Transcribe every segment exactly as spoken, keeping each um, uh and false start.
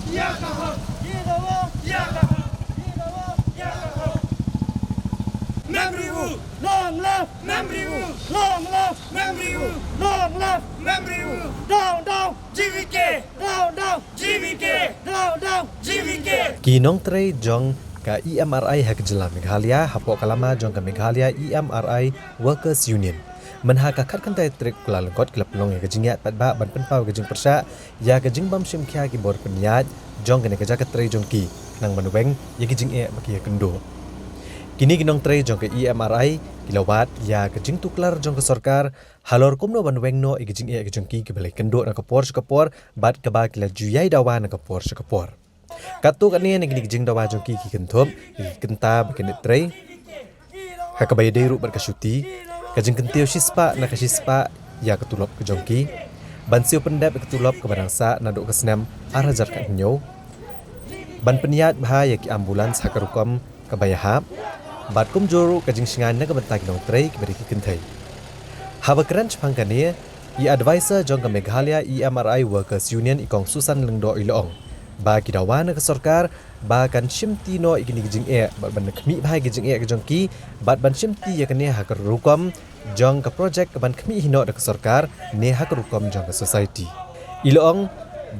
Memory Wu! Long live! Memory Wu! Long live! Memory Wu! Long live! Memory Wu! Down, down! G V K! Down, down! G V K! Down, down! G V K! Ki nongtrei jong ka E M R I ha ka jylla Meghalaya hapoh ka lama jong ka Meghalaya E M R I Workers Union, mynha ka khatkhyndai tarik Kyllalyngkot ki la pynlong ïa ka jingïaid paidbah ban pynpaw ka jingpyrshah ïa ka jingbym shim khia ki bor pynïaid jong kane ka jaka trei jong ki, khnang ban weng ïa ki jingeh ba ki ïakynduh. Kine ki nongtrei jong ka E M R I ki la wad ïa ka jingtuklar jong ka sorkar halor kumno ban weng noh ïa ki jingeh ki jong ki kiba la ïakynduh na ka por sha ka por bad kaba ki la ju ïai dawa na ka por sha ka por. Katto katne na kine ki jingdawa jong ki ki kynthup ïa ki kynta ba kin trei ha kaba ïadei ruh bad ka shuti, ka jingkyntiew shispah na ka shispah ïa ka tulop ka jong ki, ban siew pyndep ïa ka tulop kaba dang sah naduh ka snem ar hajar khathynñiew, ban pynïaid bha ïa ki ambulance ha ka rukom kaba ïahap, bad kumjuh ruh ka jingshngaiñ na ka bynta ki nongtrei kiba dei ki kynthei. Haba kren shaphang kane, i adviser jong ka Meghalaya E M R I Workers Union, i Kong Susan Lyngdoh, i la ong ba ki dawa na ka sorkar ba kan shimti noh ïa kine ki jingeh bad ban khmih bha ïa ki jingeh ki jong ki bad ban shimti ïa kane ha ka rukom jong ka projek kaban khmih hi noh da ka sorkar ne ha ka rukom jong ka society. I la ong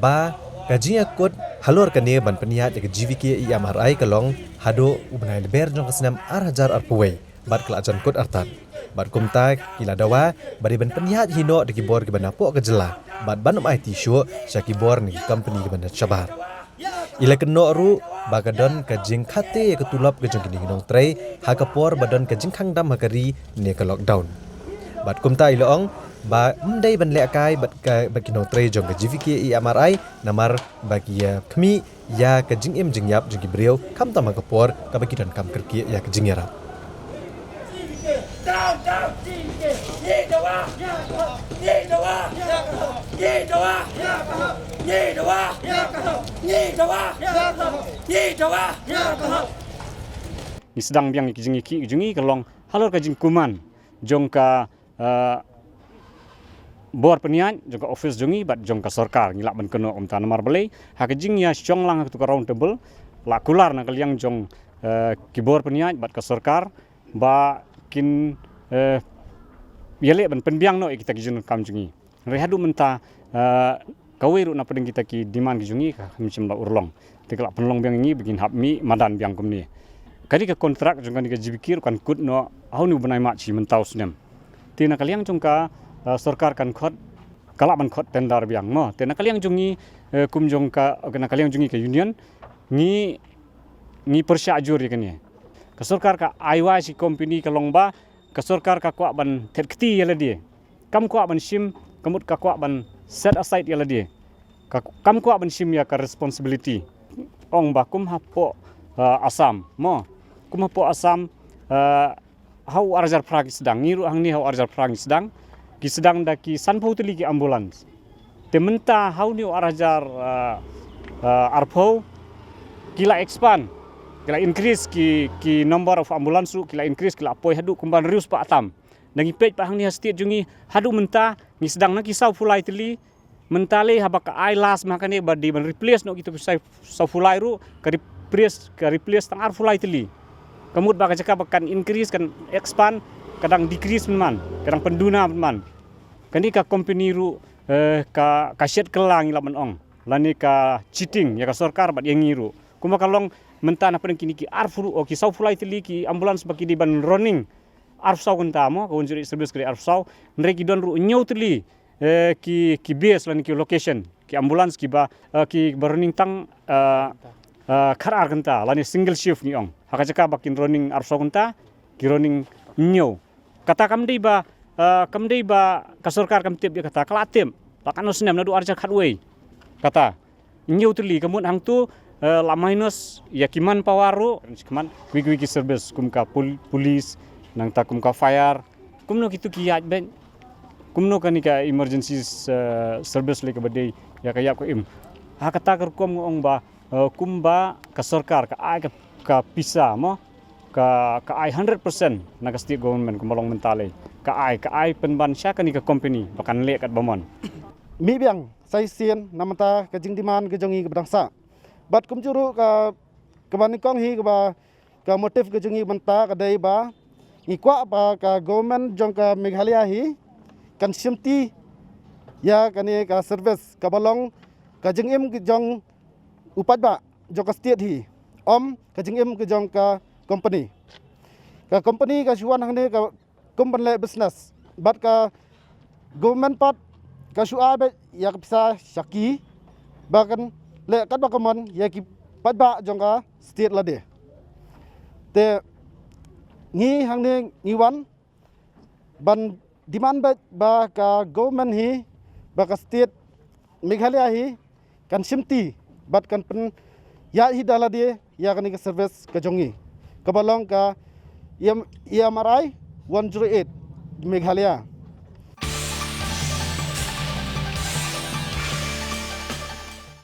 ba ka jingïakut halor kane ban pynïaid ïa ka G V K E M R I ka long haduh u bnai Lber jong ka snem ar hajar arphew wei bad ka la jan kut artat. Bad kumta ki la dawa ba dei ban pynïaid hi noh da ki bor kiba napoh ka jylla bad ban ym aiti shuh sha ki bor na ki company kiba na shabar. I la kynnoh ruh ba ka don ka jingkhate ïa ka tulop ka jong kine ki nongtrei ha ka por ba don ka jingkhang dam ha ka ri ne ka lockdown. Bad kumta i la ong ba ym dei ban lehkai bad ka, bad ki nongtrei jong ka G V K E M R I namar ba ki ïa khmih ïa ka jingim jingïap jong ki briew khamtam ha ka por kaba ki donkam kyrkieh ïa ka jingïarap. Ngi sdang biang ïa ki jingïakhih jong ngi ka long halor ka jingkuman jong ka, eh, bor pynïaid jong ka office jong ngi bad jong ka sorkar. Ngi lah ban kynnoh kumta namar balei ha ka jingïashong lang ha katu ka round table la kular na ka liang jong, eh, ki bor pynïaid bad ka sorkar ba kin, eh, ïaleh ban pynbiang noh ïa kita ki jingdonkam jong ngi. Hynrei haduh mynta, eh, kawei ruh na pdeng kita ki demand ki jong ngi kam shym la urlong. Te ka la pynlong biang ïa ngi ba ngin hap mih madan biang kumne. Kane ka kontrak jong kane ka G V K ruh kan kut noh ha une u bnai March mynta u snem. Te na ka liang jong ka, eh, sorkar kan khot, ka lah ban khot tender biang mo. Te na ka liang jong ngi, eh, kum jong ka, na ka liang jong ngi ka union, ngi, ngi pyrshah jur ïa kane. Ka sorkar ka ai wai sha ki company ka long ba ka sorkar ka kwah ban thet kti ïa lade. Kam kwah ban shim, ka mut ka kwah ban set aside ïa lade. Ka, kam kwah ban shim ïa ka responsibility. Ong ba kum hapoh, uh, Assam mo. Kum hapoh Assam, uh, ha u ar hajar phra ki sdang. Ngi ruh hangne ha u ar hajar phra ngi sdang. Ki sdang da ki sanphew tylli ki ambulance. Te mynta ha une u ar hajar, uh, uh, arphew ki la expand, ki la increase ki, ki number of ambulance ruh ki la increase, ki la poi haduh kumba hynriew spah tam. Ngi peit pat hangne ha state jong ngi haduh mynta ngi sdang na ki sawphew lai tylli. Mynta lei haba ka ai last ma kane ba dei ban replace noh kita ki saw, sawphew lai ruh ka replace, ka replace tang arphew lai tylli. Ka mut ba ka jaka ba kan increase kan expand ka dang decrease man, ka dang pynduna man. Kane ka company ruh, eh, ka, ka shet kylla ngi lah ban ong. Lane ka cheating ïa ka sorkar bad ïa ngi ruh. Kumba ka long mynta na pdeng kine ki arphew ruh, o ki sawphew lai tylli ki ambulance ba ki dei ban running arphew saw kynta mo, ka one zero eight service ka dei arphew saw. Hynrei ki don ruh hynñiew tylli, eh, ki, ki base lane ki location, ki ambulance kiba, eh, kiba running tang, eh, eh, khat ar kynta lane single shift ngi ong. Ha ka jaka ba kin running arphew saw kynta, ki running hynñiew. Kata kam dei ba, eh, kam dei ba ka sorkar kam tip ïa kata, ka la tip. La katno snem, naduh ar hajar khatwei. Kata hynñiew tylli, ka mut hangtu, eh, la minus ïa ki manpower ruh, ki man, kiwei kiwei ki service kum ka pul, police, nangta kum ka fire. Kumno kitu ki ïaid beit? Kumno kane ka emergency, eh, service lei kaba dei ïa ka ïap ka im? Ha kata ka rukom nga ong ba, eh, kumba ka sorkar ka ai ka, ka pisa mo, ka, ka ai hundred percent na ka state government kumba long mynta lei. Ka ai, ka ai pynban sha kane ka company ba kan leh katba mon. Mih biang sa shisien namar ka jingdemand ka jong ngi kaba dang sah. Bad kumjuh ruh ka, kaba nyngkong hi kaba, ka motive ka jong ngi mynta ka dei ba ngi kwah ba ka government jong ka Meghalaya hi kan shimti ïa kane ka service kaba long ka jingim ki jong u paidbah jong ka state hi, ym ka jingim ki jong ka company. Ka company ka shu wan hangne ka kum ban leh business, bad ka government pat ka shu ai beit ïa ka pisa sha ki ba kan leh katba ka mon ïa ki paidbah jong ka state lade. Te ngi hangne ngi wan ban demand beit ba ka government hi, ba ka state Meghalaya hi kan shimti bad kan pynïaid hi da lade ïa kane ka service ka jong ngi, kaba long ka E M, E M R I one zero eight Meghalaya.